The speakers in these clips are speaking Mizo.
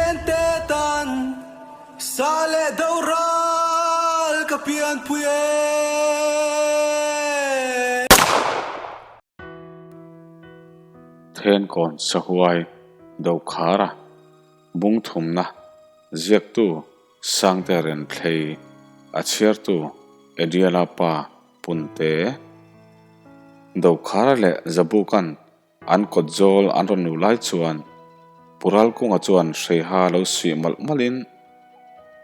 Zalen te tan sa leh do ral ka pianpui e. Thenkawn Sahuai Dokhara Bungthumna Ziaktu Sangte Renthlei A chhiartu Ediala Pa Punte Dokhara leh Zabukan An kawt zawl an rawn luh lai chuan Pu Ralkunga chuan hreiha lo suih malh malhin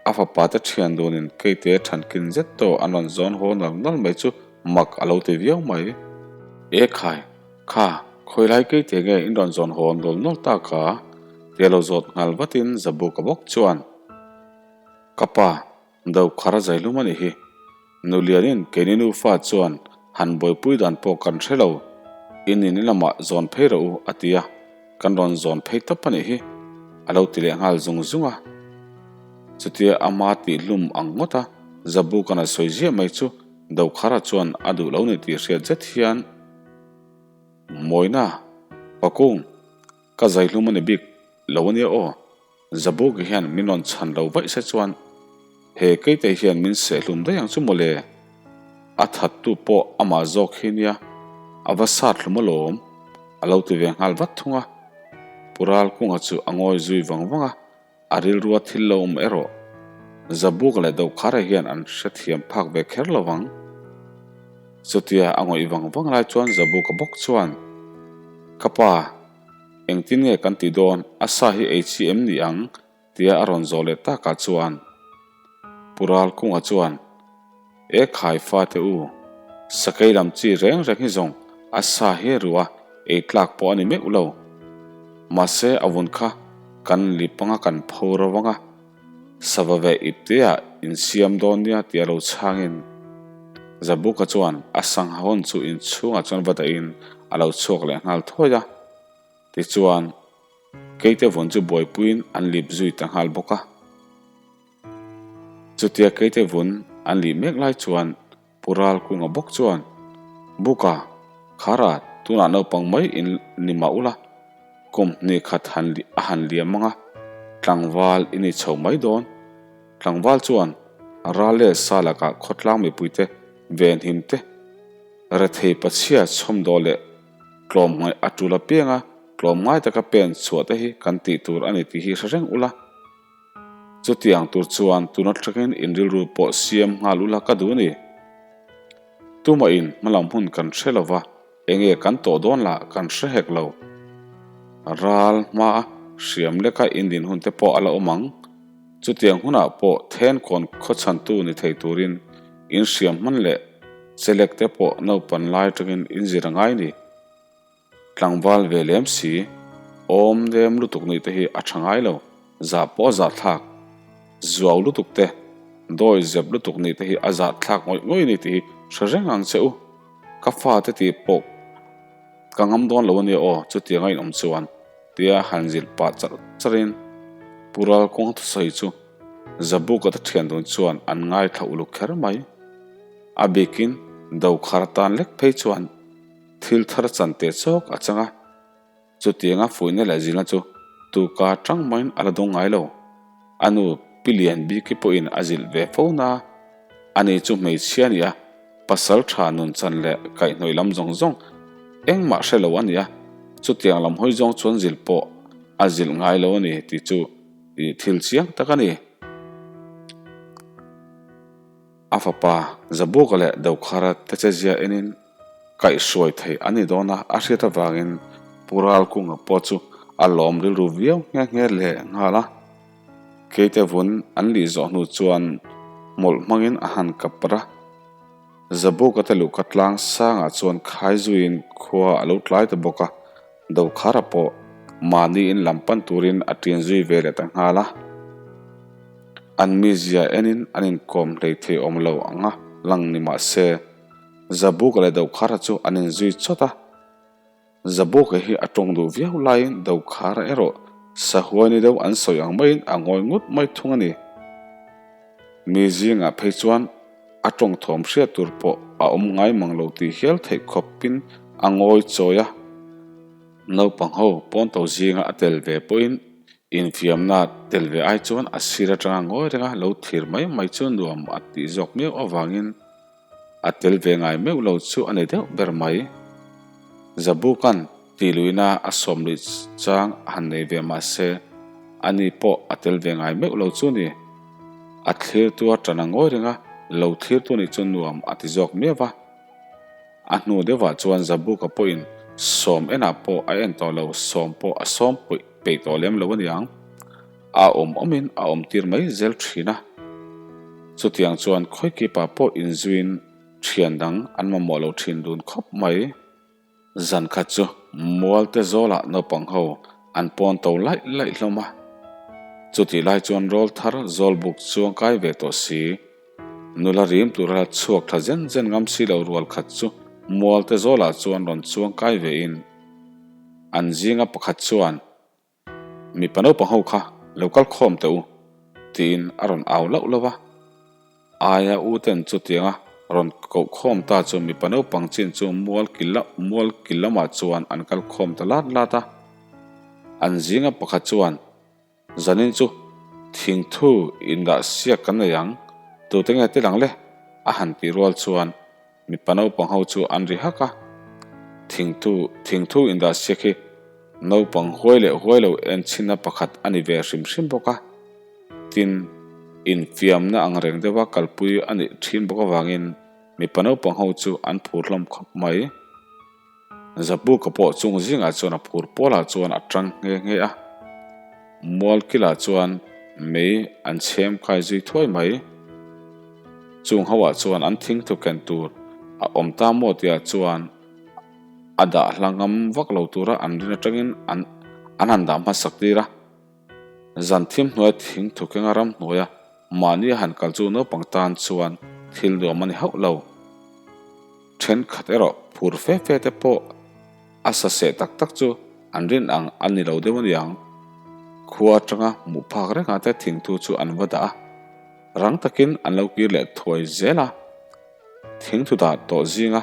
a fapa te thian dunin keite thankin zet tawh an rawn zawn haw nal nal mai chu mak a lo ti viau mai. E khai, kha, khawi lai keite nge in rawn zawn haw nawl nawl ta ka? tia lo zawt nghal vatin Zabuka bawk chuan, Ka pa, Dokhar a zai hlum a nih hi. Nulianin keini nufa chuan han buaipui dan pawh kan hre lo, in in lamah zawn phei rawh u a ti a, kan rawn zawn phei tawp a nih hi, a lo ti leh nghal zung zung a. Chutia ama tih hlum ang ngawt a, Zabukan a sawi ziah mai chu Dokhara chuan a duh lo ni tih hriat zet hian, Mawina, Pakung, ka zai hlum a ni bik lo a nia aw. Zabuki hian min rawn chhan lo vaih se chuan he keite hian min sehhlum daih ang chu mawle. A thattu pawh amah zawk hi nia, a va sat hlum alawm, a lo ti ve nghal vat thung a. Pu Ralkunga chu a ngawi zui vang vang a, a rilrua thil lo awm erawh Zabuka leh Dokhara hian an hrethiam phak ve kher lo vang. Chutia a ngawih vang vang lai chuan Zabuka bawk chuan, Ka pa, Engtin nge kan ti dawn, a sa hi ei chi em ni ang? tia a rawn zawh leh takah chuan Pu Ralkunga chuan, E khai fate u, sakei lam chi reng reng hi zawng a sa hi ruah ei tlak pawh a ni meuh lo. Mahse a vun kha kan lip anga kan pho ro anga, sava ve iptea insiam dawn nia tia lo chhangin Zabuka chuan a sangha hawn chu inchhungah chuan va dahin a lo chhuak leh nghal thuai a. Tichuan, Keite vawn chu buaipuiin an lip zui ta nghal bawk a. Chutia Keite vun an lih mek lai chuan Pu Ralkunga bawk chuan, Buka, Khara, tunah naupang mai in ni mah ula, kum hnih khat han a han liam ang a, tlangval i ni chho mai dawn. Tlangval chuan ral leh sa lakah khawtlang mipuite venhim te, rethei pachhia chhawmdaw leh tlawmngaih a tul apianga tlawmngai taka pen chhuah te hi kan tih tur a ni tih hi hre reng ula. Chutiang tur chuan tuna thlengin in rilru pawh siam nghal ula ka duh a ni. Tumah in hmalam hun kan hre lo va, enge kan tawh dawn lah kan hre hek lo. Ral hmaa hriam leka in din hun te pawh a la awm ang. Chutiang hunah pawh thenkawn khawchhantu ni thei turin in hriam hman leh chelek te pawh naupan lai atangin in zir a ngai ni. Tlangval ve lem si, awm nem lutuk nih te hi a tha ngai lo, zah pawh a zah thlak. Zuau lutuk te, dawi zep lutuk nih te hi a zah thlak ngawih ngawih ni tih hi hre reng ang che u. Ka fa te tih pawh ka ngam dawn lo a nia aw, chutiang a inawm chuan, tia han zilh pah charh charhin Pu Ralkawng thusawi chu Zabuka te thian dun chuan an ngaithla uluk kher mai. A bikin Dokhar tan lek phei chuan Thil thar chan teh chawk a chang a, chutianga fuihna leh zilna chu tuka tang maiin a la dawng ngai lo. A nu Pi Lian Biki pawhin a zilh ve fo na, ani chu hmeichhia a ni a, pasal tha nun chan leh kaihhnawih lam zawng zawng engmah hre lo a ni a, chutiang lam hawi zawng chuan zilh pawh a zilh ngai lo a ni tih chu thil chiang tak a ni. A fapa Zabuka leh Dokhara te che zia enin kaihhruai theih a ni dawn a, a hriat avangin Pu Ralkunga pawh chu a lawm rilru viau nghe nghe leh nghal a. Keite vun an lih zawh hnu chuan hmawlh hmangin a han kap parh a. Zabuka te luhka tlang sangah chuan khai zuiin khua a lo tlai ta bawk a, Dokhara pawh mahni in lam pan turin a ṭin zui ve leh ta nghal a. An mizia enin an inkawm hlei thei awm lo ang a lang ni mah se, Zabuka leh Dokhara chu an inzui chawt a. Zabuka hi a tawng duh viau laiin Dokhara erawh sahuai ni deuh an sawi ang maiin a ngawi ngut mai thung a ni. Mi zingah phei chuan a tawng thawm hriat tur pawh a awm ngai mang lo tih hial theih khawpin a ngawi chawi a. Naupang ho pawnto zinga a tel ve pawhin. Infiamna tel ve ai chuan a sir atanga ngawi renga lo thlir mai mai chu nuam a tih zawk miau avangin a tel ve ngai meuh lo chu a ni deuh ber mai. Zabuka'n tihluihna a sawm luih chang a han nei ve mah se ani pawh a tel ve ngai meuh lo chu ni. A thlirtu a ṭan a ngawi renga lo thlirtu nih chu nuam a ti zawk miau va. A hnu deuhah chuan Zabuka pawhin sawm enah pawh a en tawh lo, sawm pawh a sawm peih tawh lem lo a niang. A awm awmin a awm tir mai zel thin a. Chutiang chuan khawikipa pawh inzuiin thian dang an mamawh lo thin dun khawp mai. Zan khat chu mualte zawlah naupang ho an pawn to laih laih hlawm a. Chutih lai chuan rawl thar zawlbuk chuang kai ve tawh si. Nula rim tura la chhuak tha zen zen ngam si lo rual khat chu mualte zawlah chuan rawn chuang kai ve in an zinga pakhat chuan Mipa naupang ho kha lo kal khawm teh u tiin a rawn au lauh lauh a. Aia u ten chutianga rawn koh khawm ta chu mipa naupang chin chu mual kil mual kil lamah chuan an kal khawm ta lat lat a. An zinga pakhat chuan Zanin chu thingthu indah siak kan nei ang, tute nge tel ang le? a han tih rual chuan Mipa naupang ho chu an ri hak a, thingthu thingthu indah siak hi naupang huai leh huai lo en chhinna pakhat a ni ve hrim hrim bawk a. Tin, infiamna ang reng deuha kalpui a nih thin bawk avangin mipa naupang ho chu an phur hlawm khawp mai. Zabuka pawh chung zingah chuan a phur pawlah chuan a tang nghe nghe a. Mualkilah chuan mei an chhem kai zui thuai mai. Chung hoah chuan an thingthu ken tur a awm ta maw tihah chuan a dah hla ngam vak lo tura an rin atangin an an han dah hmasak tir a. Zan thim hnuaia thingthu kenga ramhnuaia mahni a han kal chu naupang tan chuan thil nuam a ni hauh lo. Thenkhat erawh phur fe fe te pawh a sa seh tak tak chu an rin ang a ni lo deuh a niang. Khua atanga hmuh phak rengah te thingthu chu an va dah a. Rang takin an lo kir leh thuai zel a, thingthu dah tawh zinga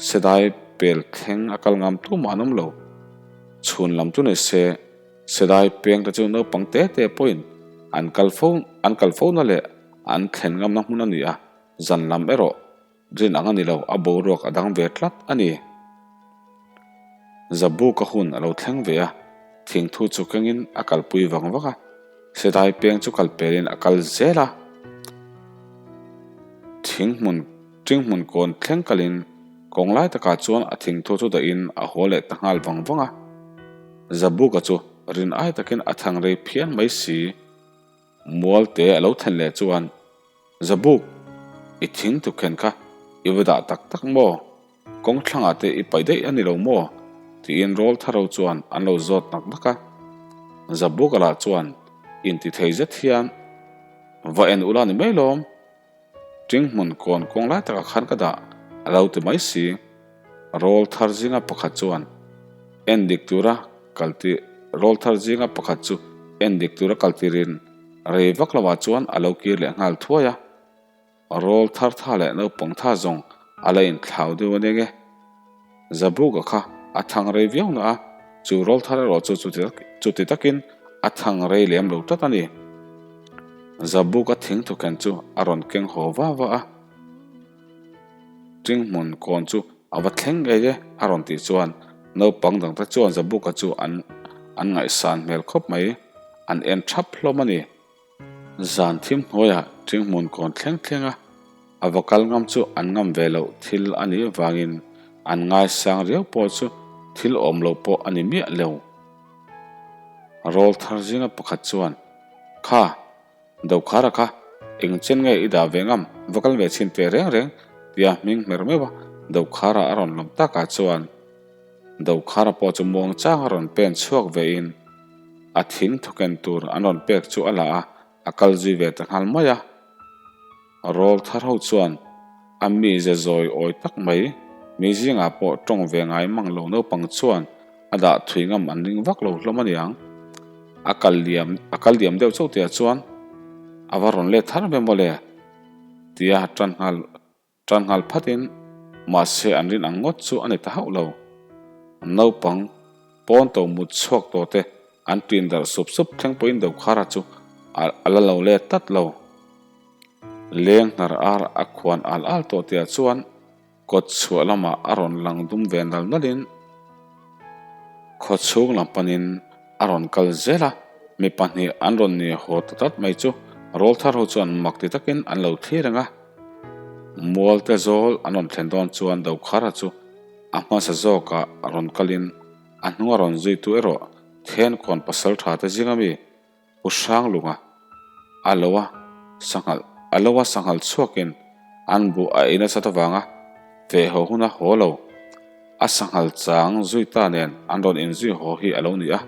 sedai pel thleng a kal ngam tumah an awm lo. Chhun lam chu ni se, sedai peng te chu naupang te te pawhin an kal fo an kal fo na leh an thlen ngamna hmun a ni a, zan lam erawh Rin ang a ni lo, a boruak a dang ve tlat a ni. Zabuka hun a lo thleng ve a, thingthu chu kengin a kalpui vang vang a, Sedai peng chu kal pelin a kal zel a. Thinghmun Tinghmun kawn thleng kalin kawng lai takah chuan a thingthu chu dahin a haw leh ta nghal vang vang a. Zabuka chu rin ai takin a thang rei phian mai si. Mualte a lo thlen leh chuan, Zabuk, i thing tukhen kha i va dah tak tak maw? Kawng thlangah te i paih daih a ni lo maw? tiin rawl tharo chuan an lo zawt nak nak a. Zabuka lah chuan inti thei zet hian, Va en ula ni mai lawm. Tinghmun kawn kawng lai takah khan ka dah a lo ti mai si. Rawl thar zinga pakhat chuan en dik tura kal ti Rawl thar zinga pakhat chu en dik tura kal tirin rei vak lovah chuan a lo kir leh nghal thuai a. Rawl thar tha leh naupang tha zawng a la inthlau deuh a nia nge. Zabuka kha a thang rei viau na a, chu rawl thar erawh chu chuti takin a thang rei lem lo tlat a ni. Zabuka thing thukhen chu a rawn keng haw va va a, Tinghmun kawn chu a va thleng ngei e a rawn tih chuan naupang dangte chuan Zabuka chu an an ngaihsan hmel khawp mai, an en thap hlawm a ni. Zan thim hnuaiah Tinghmun kawn thleng thleng a, a va kal ngam chu an ngam ve loh thil a nih avangin an ngaisang riau pawh chu thil awm lo pawh a ni miah lo. Rawl thar zinga pakhat chuan, Kha, Dokhara kha eng chen nge i dah ve ngam, va kal ve chhin teh reng reng, tia hming hmer meuh a Dokhara a rawn lawm takah chuan Dokhara pawh chu muang chang a rawn pen chhuak vein a thing thuken tur an rawn pek chu a la a, a kal zui ve ta nghal mai a. Rawl thar ho chuan a mi ze zawi awi tak mai, mi zingah pawh tawng ve ngai mang lo naupang chuan a dah thui ngam an ring vak lo hlawm a niang. A kal liam a kal liam deuh chauh tihah chuan a va rawn let thar ve mawle tia tan nghal tan nghal phatin mahse an rin ang ngawt chu a ni ta hauh lo. Naupang pawn to mut chhuak tawh te. An ṭin darh sup sup thleng pawhin Dokhara chu a la lo let tlat lo. Leng hnar ar a khuan al al tawh tihah chuan kawt chhuah lamah a rawn lang dum ve nal nalin khawchhung lam panin a rawn kal zel a, mi pahnih an rawn ni haw ta tlat mai chu rawlthar ho chuan mak ti takin an lo thlir reng a. Mualte zawl an rawn thlen dawn chuan Dokhara chu a hmasa zawkah rawn kalin a hnunga rawn zuitu erawh Thenkawn pasal tha te zinga mi Pu Hranglunga a lo a sanghal a lo a sanghal chhuakin an buh a ei nasat avanga feh haw huna haw lo a sanghal chang zui ta nen an rawn inzui haw hi a lo ni a.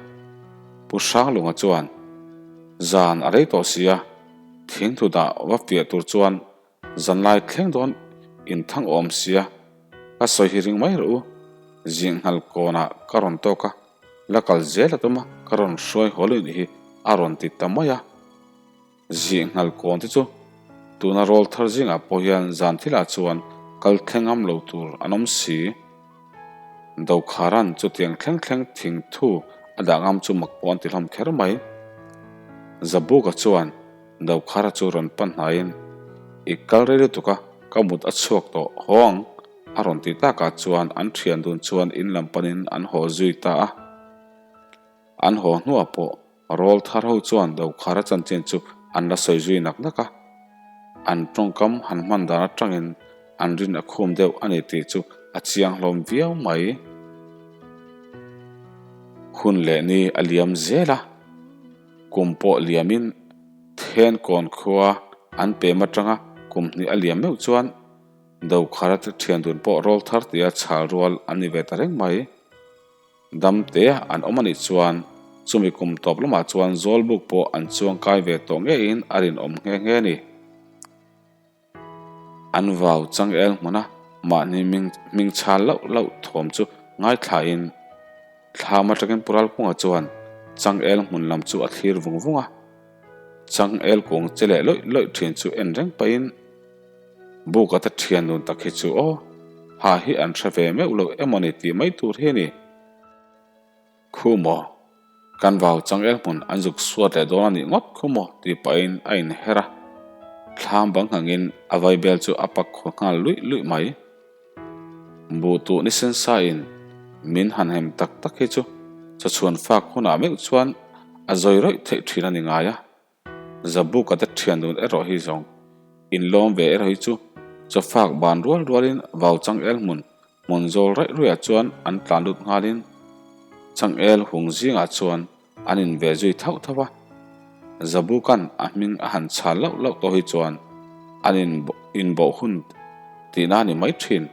Pu Hranglunga chuan zan a rei tawh si a, thingthu dah va fiah tur chuan Zanlai thleng dawn in thang awm sia, ka sawi hi ring mai rawh u. Zinghal kawnah ka rawn tawk a, la kal zel a tum a, ka rawn hruai haw luih nih hi a rawn ti ta mai a. Zinghal kawn te chu tuna rawl thar zingah pawh hian zan thilah chuan kal thleng ngam lo tur an awm si. Dokharan chutiang thleng thleng thingthu a dah ngam chu mak pawh an ti hlawm kher mai. Zabuka chuan. Dokhara chu rawn pan hnaiin, I kal rei lutuk a, ka mut a chhuak tawh haw ang, a rawn ti takah chuan an thian dun chuan in lam panin an haw zui ta a. An haw hnuah pawh rawl thar ho chuan Dokhara chanchin chu an la sawi zui nak nak a. An tawngkam han hman dan atangin an rin a khum deuh a ni tih chu a chiang hlawm viau mai. Hun leh ni a liam zel a. Kum pawh liamin Thenkawn khua an pem atanga kum hnih a liam meuh chuan Dokhara te thian dun pawh rawl thar tia chhal rual an ni ve ta reng mai. Damtea an awm anih chuan chumi kum tawp lamah chuan Zawlbuk pawh an chuang kai ve tawh ngeiin a rinawm nghe nghe a ni. An vau changel hmuna mahni hming chhal loh loh thawm chu ngaithlain thlam atangin Pu Ralkunga chuan changel hmun lam chu a thlir vung vung a. Changel kung che leh lawih lawih thin chu en reng pahin Buka te thian dun tak hi chu aw, ha hi an hre ve meuh lo emaw ni tih mai tur hi a ni. Khu maw? Kan vau changel hmun an zuk suat leh dawn a nih ngawt khu maw? tih pahin a inher a, thlam bang nghangin a vaibel chu a pak khaw nghal luih luih mai. Buh tuh ni sen sa in min han hem tak tak hi chu chawchhuan fak hunah meuh chuan a zawi rawih theih thin a ni ngai a. Zabuka te thian dun erawh hi zawng inlawm ve erawh hi chu chawfak ban rual rualin vau changel hmun hmun zawl raih ruihah chuan an tlan lut nghalin changel hung zingah chuan an in ve zui thauh thauh a. Zabukan a hming a han chhal lauh lauh tawh hi chuan an in inbawh hun tihna a ni mai thin.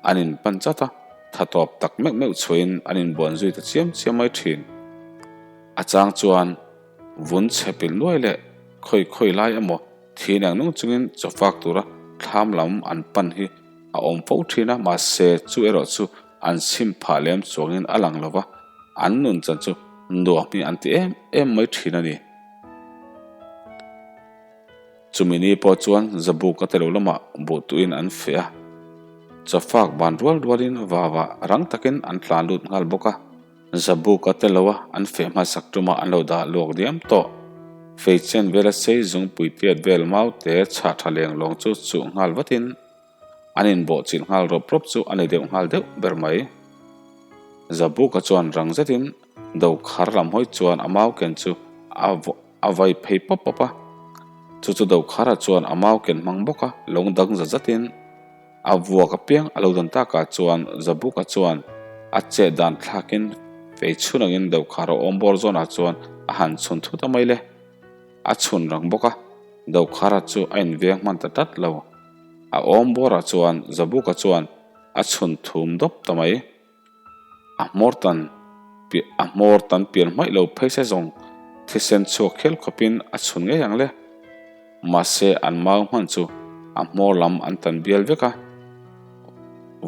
An in pan chat a, tha tawp tak meuh meuh chhuahin an inbuan zui ta chiam chiam mai thin. A chang chuan. Vun chhe pilh nuai leh khawi khawi lai emaw thi neng nung chungin chawfak tura thlam lam an pan hi a awm fo thin a, mahse chu erawh chu an chhim phah lem chuangin a lang lo va, an nun chan chu nuam hi an ti em em mai thin a ni. Chumi ni pawh chuan Zabuk a telo lamah buh tuin an feh a, chawfak ban rual rualin vava rang takin an tlan lut nghal bawk a. Zabuk a telo a, an feh hmasak tuma an lo dah luak diam tawh. Feichen vela sei zungpui tiat vel mau te chhah tha leng lawng chu chuh nghal vatin an inbawh chilh nghal rawp rawp chu a ni deuh nghal deuh ber mai. Zabuka chuan rang zetin do khar lam hawi chuan a mau ken chu a a vai phei pawp pawp a. Chu chu do khara chuan a mau ken hmang bawk a, lung dang za zatin A vuak apiang a lo dan takah chuan Zabuka chuan a chet dan thlakin fei chhun angin Dokhara awm bawr zawnah chuan a han chhun thut a mai le. A chhun rang bawk a, Dokhara chu a inveng hman ta tlat lo. A awm bawrah chuan Zabuka chuan a chhun thum dawp ta mai. A hmawr tan a hmawr tan pian hmaih lo phei se zawng thisen chhuak hial khawpin a chhun ngei ang le. Mahse an mau hman chu a hmawr lam an tan bial vek a,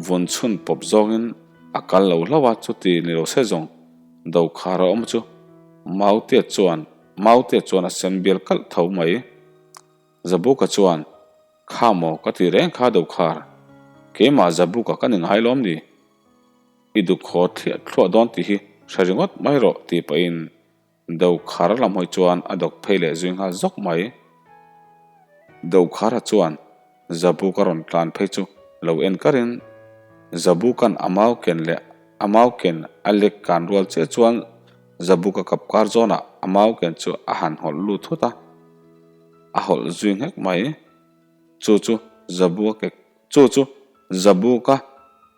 vun chhun pawp zawngin a kal lo hlauh a, chuti ni lo se zawng dokhar a awm chu Mautea chuan Mautea chuan a sen bial kalh tho mai. Zabuka chuan, Kha maw ka ti reng kha Dokhar, keimah Zabuka ka ni ngai lawm ni? I dukhaw thliah thluah dawn tih hi hre ringawt mai rawh tih pahin. Dokhara lam hawi chuan a dawk phei leh zui nghal zawk mai. Dokhara chuan Zabuka rawn tlan phei chu lo en karin Zabuka'n a mau ken leh a mau ken a lek kan rual chiah chuan Zabuka kap kar zawnah a mau ken chu a han hawlh lut thut a, a hawlh zui nghek mai. Chu chu Zabuka ke chu chu Zabuka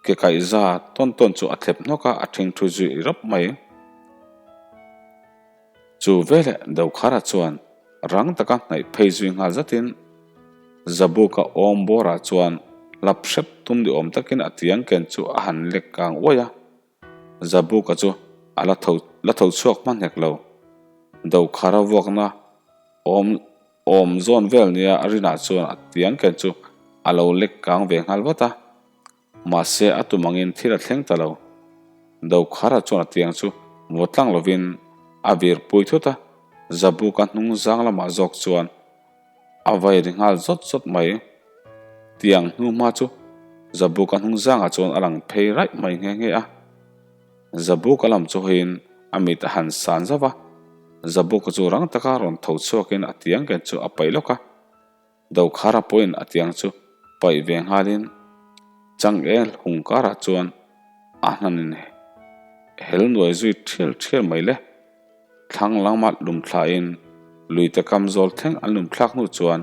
ke kaihza tawn tawn chu a thlep hnawk a, a thing thu zui rawp mai. Chu veleh Dokhara chuan rang taka hnaih phei zui nghal zatin Zabuka awm bawrah chuan lap hrep tum ni awm takin a tiang ken chu a han lek kang uaih a. Zabuka chu a la tho la tho chhuak hma hnek lo. Dokhara vuakna awm awm zawn vel nia a rinah chuan a tiang ken chu a lo lek kang ve nghal vat a. Mahse a tum angin thil a thleng ta lo. Dokhara chuan a tiang chu vaw tlang lovin a vir pui thut a, Zabuka hnung zang lamah zawk chuan a vai ri nghal zawt zawt mai. Tiang hnu hma chu Zabuka hnung zangah chuan a lang phei raih mai nghe nghe a. Zabuka lam chu hawiin a mit a han san zauh a, Zabuka chu rang taka rawn tho chhuakin a tiang ken chu a paih lawk a. Dokhara pawhin a tiang chu paih ve nghalin changel hung karah chuan a hnanin hel nuai zui thial thial mai le. Thlang lama lum thlain luite kam zawl thleng an lum thlak hnu chuan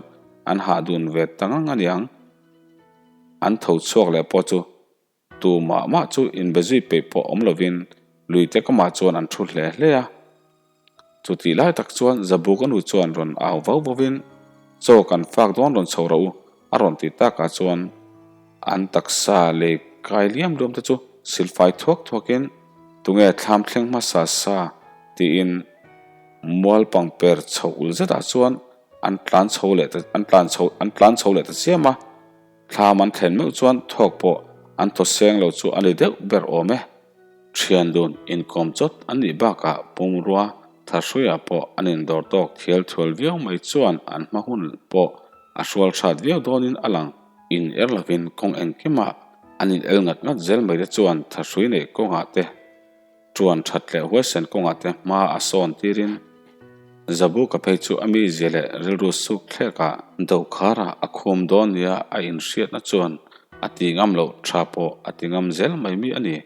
an hah dun ve ta ngang a niang. An tho chhuak leh pawh chu Tu mah mah chu inbe zui peih pawh awm lovin luite kamah chuan an thu hle hle a. Chutih lai tak chuan Zabuka nu chuan rawn au vau vauvin, Chaw kan fak dawn rawn chho rawh u, a rawn ti takah chuan an taksa lei kai liam liam te chu silfai thuak thuakin, Tunge thlam thleng hmasa sa? tiin mual pangper chho ul zetah chuan an tlan chho leh ta an tlan chho an tlan chho leh ta chiam a. Thlam an thlen meuh chuan thawk pawh an thaw seng lo chu a ni deuh ber awm e. Thian dun inkawm chawt an nih bakah pumrua Thahruiah pawh an indawr tawk thial thual viau mai chuan an hma hun pawh a hrual hrat viau dawnin a lang. In er lovin kawng engkimah an in el ngat ngat zel mai te chuan Thahrui neih kawngah te Ṭuan ṭhat leh huaisen kawngah te hma a sawn tirin Zabuka phei chu a mizia leh rilru suk thlekah Dokhara a khum dawn nia a inhriatna chuan a ti ngam loh ṭha pawh a ti ngam zel mai mi a ni.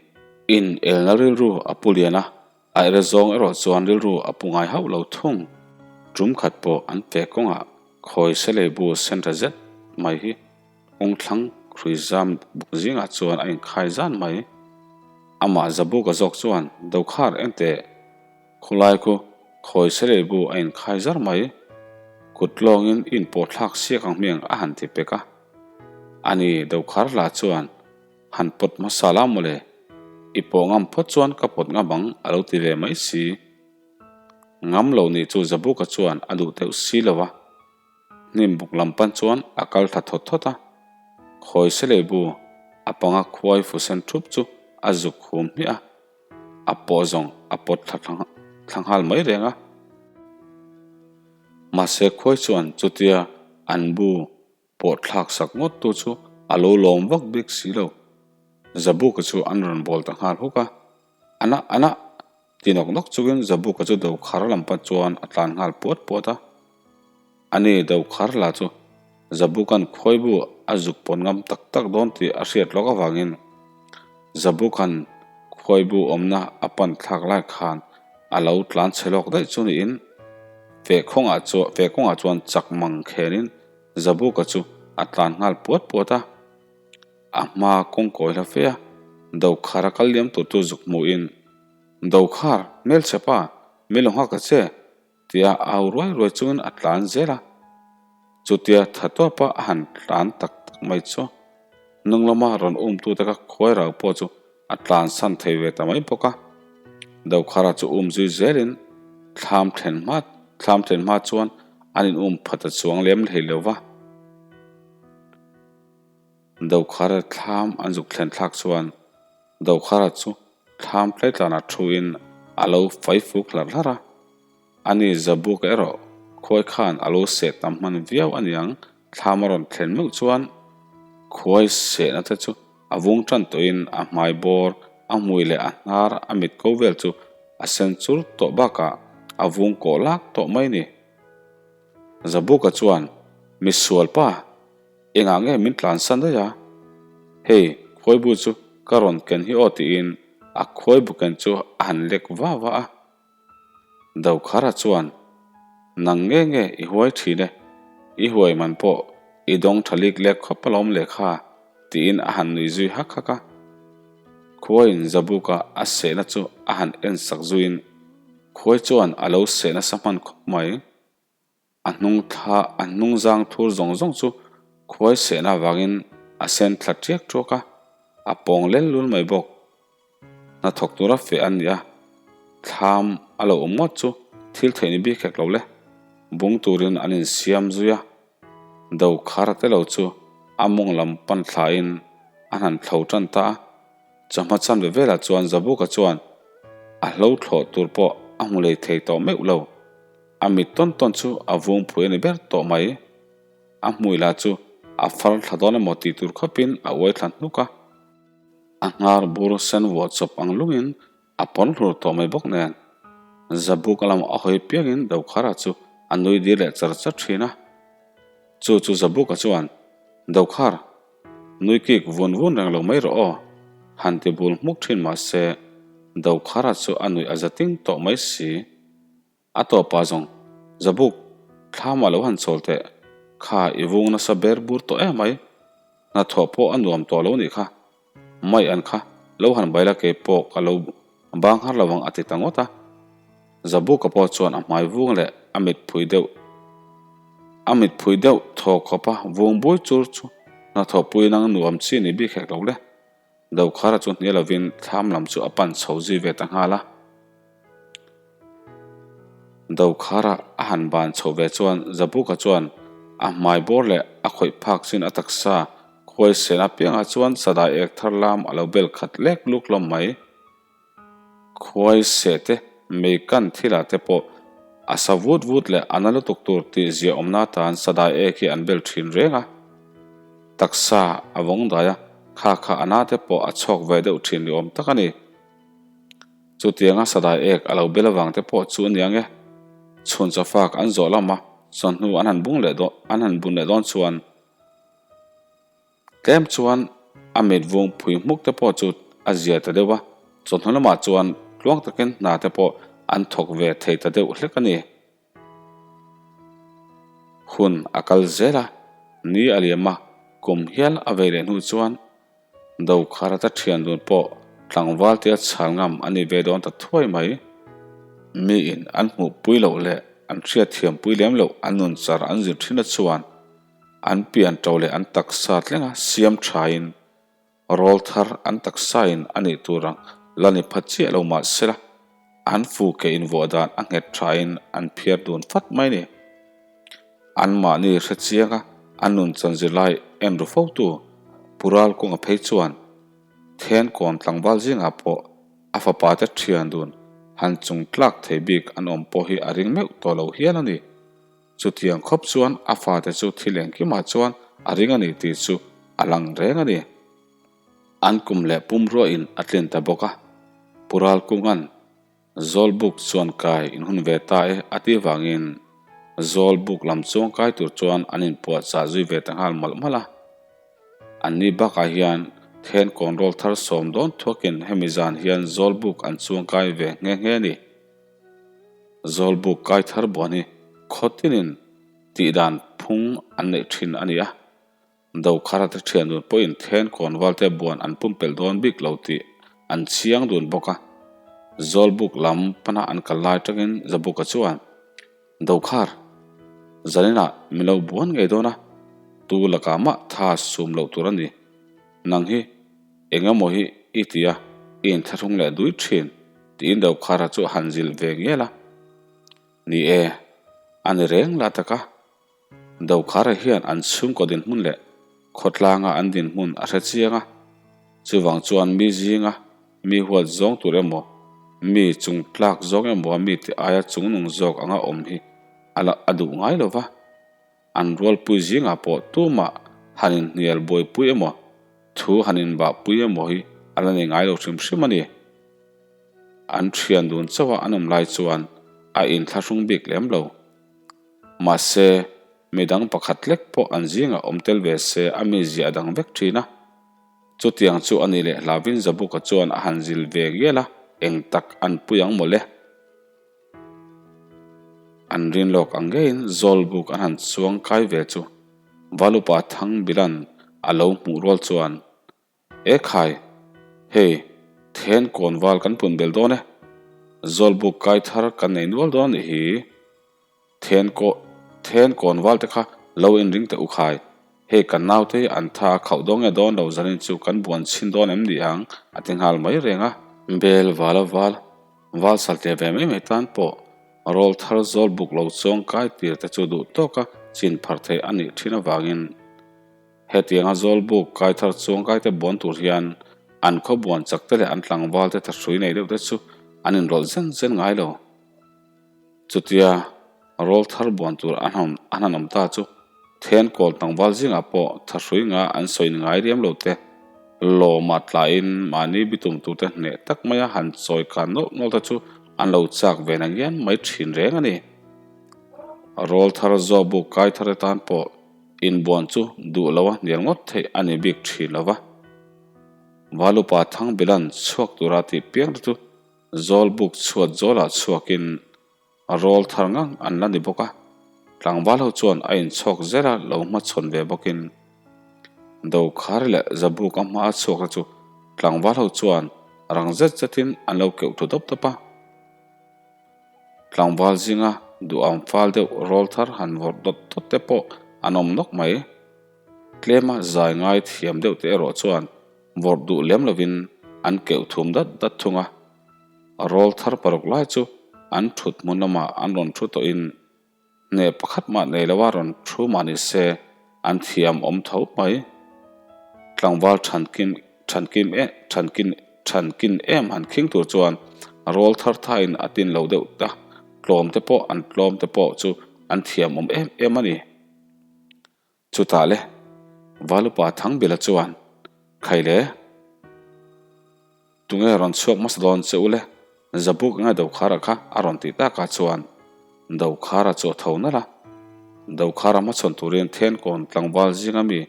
In elna rilru a pu lian a, a er zawng erawh chuan rilru a pu ngai hauh lo thung. Ṭum khat pawh an pe kawngah khawi Seleibu Centre zet mai hi Kawngthlang hrui zam buk zingah chuan a inkhai zan mai. Amah Zabuka zawk chuan Dokhar engteh khawlai khu khawi serei bu a inkhai zar mai. Kut lawngin i inpawh thlak siak ang hmiang a han ti pek a. Ani Dokhar lah chuan han pawt hmasa la mawle, i pawh ngam phawt chuan ka pawt ngam ang a lo ti ve mai si. Ngam lo nih chu Zabuka chuan a duh deuh si lo a. Hnim buk lam pan chuan a kal thla thawt thawt a, khawi selei bu a panga khuai fu sen thup chu a zuk hum hmiah a, a pawh zawng a pawt thla thla nghal mai reng a. Mahse khuai chuan chutia an bu pawh thlak sak ngawt tu chu a lo lawm vak bik si lo. Zabuka chu an rawn bawl ta nghal huk a, Ana ana! Ti nawk nawk chungin Zabuka chu Dokhar lam pan chuan a tlan nghal puat puat a. Ani Dokhar lah chu Zabuka'n khawibu a zuk pawn ngam tak tak dawn tih a hriat lawk avangin Zabuka'n khawibu awmna a pan thlak lai khan a lo tlan chhe lawk daih chu niin fehkawngah chuan fehkawngah chuan chak mang khenin Zabuka chu a tlan nghal puat puat a. A hma kawngkawi hla fe a, Dokhar a kal liam tur chu zuk hmuhin, Dokhar, hmelchhe pa, min lo nghak ta che, tia au ruai ruai chungin a tlan zel a. Chutia tha tawpa a han tlan tak tak mai chu hnung lama rawn umtute kha khuai rau pawh chu a tlan san thei ve ta mai bawk a. Dokhara chu um zui zelin thlam thlen hma thlam thlen hma chuan an in um phat a chuang lem hlei lo va. Dokhara thlam an zuk thlen thlak chuan Dokhara chu thlam tlaitlanah thuin a lo fai fuk hlarh hlarh a. Ani Zabuka erawh khuai khan a lo seh tam hman viau a niang thlam a rawn thlen meuh chuan khuai sehna te chu a vung tan tawhin a hmai bawr, a hmui leh a hnar a mit ko vel chu a sen chur tawh bakah. a vung kawh lak tawh mai ni. Zabuka chuan, Misual pa, engah nge min tlansan daih a? Hei, khuaibu chu ka rawn ken hi aw tiin a khuaibu ken chu a han lek va va a. Dokhara chuan, Nang nge nge i huai thin e, i huai man pawh i dawng tha lik lek khawp alawm le kha, tiin a han nui zui hak hak a. Khuaiin Zabuka a sehna chu a han en sak zuiin khuai chuan a lo seh nasa hman khawp mai. A hnung thla a hnung zang thur zawng zawng chu khuai sehna avangin a sen thla tiak tuak a, a pawng lel lul mai bawk. Hnathawk tura feh an ni a, thlam a lo awm ngawt chu thil theih ni bik hek lo le. Bung turin an insiam zui a, do khar te lo chu a mawng lam pan thlain an han thlo tan ta a. Chawhma chanve velah chuan Zabuka chuan a hlo thlawh tur pawh a hmu lei thei tawh meuh lo. A mit tawn tawn chu a vung phui a ni ber tawh mai. A hmui lah chu a far thla dawn emaw tih tur khawpin a uai thla hnuk a. A hnar bur sen vuah chawp ang lungin a pawn hlur tawh mai bawk nen. Zabuka lam a hawi piangin Dokhara chu a nui dir leh char char thin a. Chu chu Zabuka chuan, Dokhar, nui kik vun vun reng lo mai rawh aw, han ti bul hmuk thin mah se Dokhara chu a nuih a za ting tawh mai si. A tawpah zawng, Zabuk, thlamah lo han chawl teh, kha i vung nasa ber bur tawh em mai, hnathawh pawh a nuam tawh lo nih kha, mai an kha lo han baila kei pawh ka lo bang har lo ang a ti ta ngawt a. Zabuka pawh chuan a hmai vung leh a mit phui deuh a mit phui deuh thaw khawpa vung bui chur chu hnathawh pui nang nuam chi ni bik hek lo le. Dokhara chu hnial lovin thlam lam chu a pan chho zui ve ta nghal a. Dokhara a han ban chho ve chuan Zabuka chuan a hmai bawr leh a khawih phak chin a taksa khuai sen apiangah chuan sadai ek thar lam a lo bel khat lek luk hlawm mai. Khuai seh te, mei kan thilah te pawh a sa vut vut leh a na lutuk tur tih ziah awmna atan sadai ek hi an bel thin reng a. Taksa a vawng dai a, kha kha a na te pawh a chhawk ve deuh thin ni awm tak a ni. Chutianga sadai ek a lo bel avang te pawh chu a niang e. Chhun chawfak an zawh lama chawhnu an han bung leh dawn an han bun leh dawn chuan Tlem chuan a mit vung phui hmuk te pawh chu a zia ta deuh a, chawhnu lamah chuan tluang takin hna te pawh an thawk ve thei ta deuh hlek a ni. Hun a kal zel a, ni a liam a, kum hial a vei leh hnu chuan Dokhara ta thian dun pawh tlangval tia chhal ngam a ni ve dawn ta thuai mai. Miin an hmuhpui loh leh an hriatthiampui lem loh an nun char an zir thin a chuan An pian to leh an taksa tlenga siam thain rawl thar an taksain a nih tur ang la ni pha chiah lo mah sela, an fu ke invuah dan a nghet thain an phiar dun fat mai ni. Anmahni hre chianga an nun chan zirlai en ru fotu Pu Ralkunga phei chuan then kawn tlangval zingah pawh a fapa te thian dun han chung tlak thei bik an awm pawh hi a ring meuh tawh lo hial a ni. Chutiang khawp chuan a fate chu thil engkimah chuan a ring a ni tih chu a lang reng a ni. An kum leh pumruain a tlin ta bawk a, Pu Ralkunga'n Zawlbuk chuan kai in hun ve ta e a tih vangin Zawlbuk lam chuang kai tur chuan an inpuahchah zui ve ta nghal malh malh a. Anni bakah hian then kawnrawl thar sawm dawn thuakin hemi zan hian Zawlbuk an chuang kai ve nghe nghe a ni. Zawlbuk kai thar buan hi khaw tinin tihdan phung an neih thin a ni a, Dokhara te thian dun pawhin then kawnval te buan an pumpelh dawn bik lo tih an chiang dun bawk a. Zawlbuk lam pana an kal lai tangin Zabuka chuan, Dokhar, zaninah min lo buan ngei dawn a, tu lakah mah tha sum loh tur a ni. Nang hi eng emaw hi i ti a, i inthlahrung leh dui thin, tiin Dokhara chu a han zilh ve ngial a. Ni e, a ni reng la tak a. Dokhara hian an chhungkaw dinhmun leh khawtlanga an dinhmun a hre chiang a, chuvang chuan mi zinga mi huat zawng tur emaw, mi chung tlak zawng emaw mi ti aia chungnung zawk anga awm hi a la a duh ngai lo va. An rualpui zingah pawh tumah han inhnial buaipui emaw, thu han inbahpui emaw hi a la nei ngai lo hrim hrim a ni. An thian dun chauha an awm lai chuan a inthlahrung bik lem lo. Mahse, midang pakhat lek pawh an zingah awm tel ve se a mizia a dang vek thin a. Chutiang chu a nih leh hlauhin Zabuka chuan a han zil ve ngial a, eng tak an pui ang mawle. An rin lawk ang ngeiin Zawlbuk an han chuang kai ve chu Valupa Thangbila'n a lo hmuh rual chuan, E khai, hei, then kawn val kan pun bel dawn e. Zawlbuk kai thar kan nei nual dawn a nih hi. Then kaw, then kawn val te kha lo inring teh u khai. Hei kan naute hi an tha a khauh dawn nge dawn lo zanin chu kan buan chhin dawn em ni ang a ti nghal mai reng a. Bel val a val, val saltle ve mai mai tan pawh rawl thar zawl buk lo chuang kai tir te chu duh tawka chin phar theih a nih thin avangin hetianga zawl buk kai thar chuang kai te buan tur hian an khaw buan chak te leh an tlangval te thahrui nei deuh te chu an inrawlh zen zen ngai lo. Chutia rawl thar buan tur an han an han awm ta chu then kawl tlangval zingah pawh thahrui nga an sawi ni ngai riam lo te, lawma tlaiin mahni bitum turte hneh tak maia han chawi kan nawlh nawlh te chu an lo chak ve na ngian mai thin reng a ni. Rawl thar zawk buk kai thar te tan pawh inbuan chu duh loa hnial ngawt theih a ni bik thin lo va. Valupa Thangbilan chhuak tura tih piang te chu Zawlbuk chhuat zawlah chhuakin a rawl thar ngang an la ni bawk a, tlangval ho chuan a inchhawk zel a lo hmachhawn ve bawkin Dokhar leh Zabuk a hma a chhuak te chu tlangval ho chuan rang zet zetin an lo keuh thu dawp dawp a. Tlangval zinga duham fal deuh rawl thar han vawrh dawt dawt te pawh an awm nawk mai. Tlema zai ngai thiam deuh te erawh chuan Vawrh duh lem lovin an keuh thum dat dat thung a, rawl thar paruk lai chu an thut hmun lamah an rawn thu tawhin hneh pakhat mah nei loa rawn thu mah ni se an thiam awm tho mai. Tlangval thankin thankim e thankin thankin em han khing tur chuan rawl thar thain a tin lo deuh ta, tlawm te pawh an tlawm te pawh chu an thiam awm em em a ni. Chutah le, Valupa Thangbila chuan, Khai le, tunge rawn chhuak hmasa dawn che u le, Zabuk enge Dokhara kha a rawn tih takah chuan Dokhara chu a tho nalh a. Dokhara hmachhawn turin Thenkawn tlangval zinga mi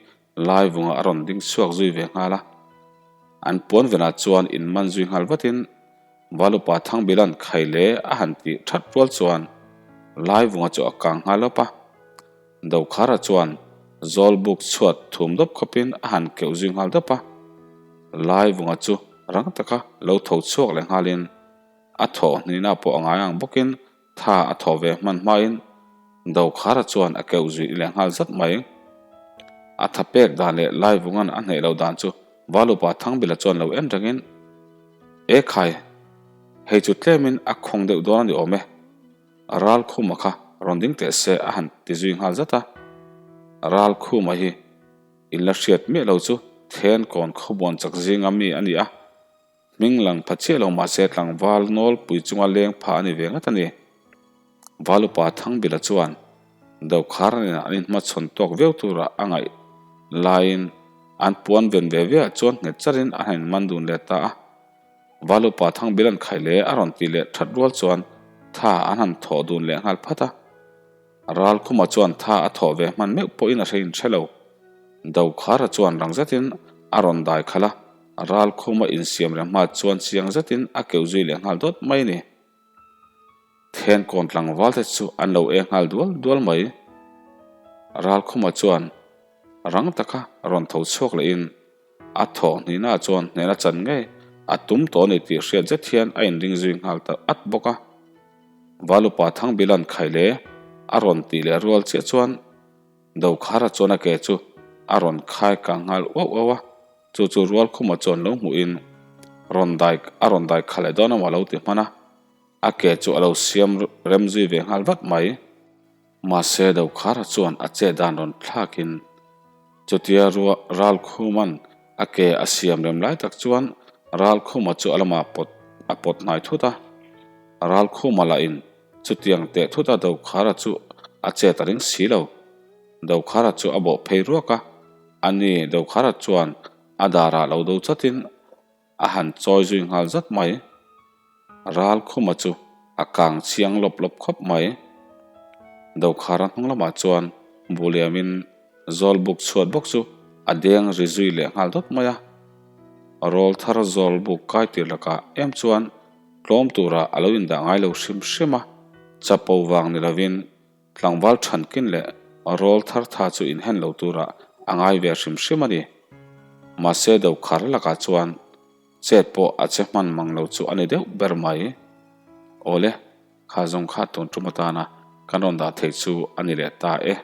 Laivunga a rawn ding chhuak zui ve nghal a. An puan venah chuan inman zui nghal vatin Valupa Thangbila'n Khai le a han tih that rual chuan Laivunga chu a kang nghal lawp a. Dokhara chuan Zawlbuk chhuat thum dawp khawpin a han keuh zui nghal dawp a, Laivunga chu rang taka lo tho chhuak leh nghalin a thawh hnihna pawh a ngai ang bawkin tha a thawh ve hman hmain Dokhara chuan a keuh zui leh nghal zat mai. A tha pek dan leh Laivunga'n a hneih loh dan chu Valupa Thangbila chuan lo en rengin, E khai, hei chu tlemin a khawng deuh dawn a ni awm e. Ralkhuma kha rawn ding teh se a han ti zui nghal zat a. Ralkhuma hi in la hriat miah lo chu Thenkawn khawbuan chak zinga mi a ni a, hming lang pha chiah lo mahse tlangval nawlpui chunga leng pha a ni ve ngat a ni. Valupa Thangbila chuan Dokhar nena an inhmachhawn tawk viau tura a ngaih laiin an puan ven ve ve ah chuan nghet charin a han inman dun leh ta a. Valupa Thangbila'n khai leh a rawn ti leh that rual chuan tha an han thawh dun leh nghal phat a. Ralkhuma chuan tha a thawh ve hman meuh pawhin a hrein hre lo. Dokhara chuan rang zetin a rawn dai khalh a, Ralkhuma insiam reng hma chuan chiang zetin a keuh zui leh nghal dawt mai a ni. Thenkawn tlangval te chu an lo e nghal dual dual mai. Ralkhuma chuan rang taka rawn tho chhuak lehin A thawh hnihnaah chuan hnehna chan ngei a tum tawh a ni tih hriat zet hian a inring zui nghal ta at bawk a. Valupa Thangbila'n khai le a rawn tih leh rual chiah chuan Dokhara chuan a ke chu a rawn khai kang nghal uauh uauh a, chu chu Rualkhuma chuan lo hmuhin rawn dai a rawn dai kha leh dawn emaw a lo ti hman a, a ke chu a lo siam rem zui ve nghal vat mai. Mahse Dokhara chuan a chet dan rawn thlakin chutia ruah Ralkhuma'n a ke a siam rem lai tak chuan Ralkhuma chu a lamah pawt a pawt hnai thut a. Ralkhuma lahin chutiang teh thut a Dokhara chu a chet a ring si lo. Dokhara chu a bawh phei ruak a, ani Dokhara chuan a darah lo do chatin a han chawi zui nghal zat mai. Ralkhuma chu. A kang chiang lawp lawp khawp mai. Dokhara hnung lamah chuan Buliamin Zawlbuk chhuat bawk chu a deng ri zui leh nghal dawt mai a. Rawl thar zawlbuk kai tir lakah em chuan tlawm tura a lo indah ngai lo hrim hrim a, chapo vang ni lovin tlangval thankin leh rawl thar tha chu inhen lo tura a ngai ve hrim hrim a ni. Mahse dokhar lakah chuan chet pawh a che hman mang lo chu a ni deuh ber mai. Awle, kha zawng kha tun tum atana kan rawn dah thei chu a ni leh ta e.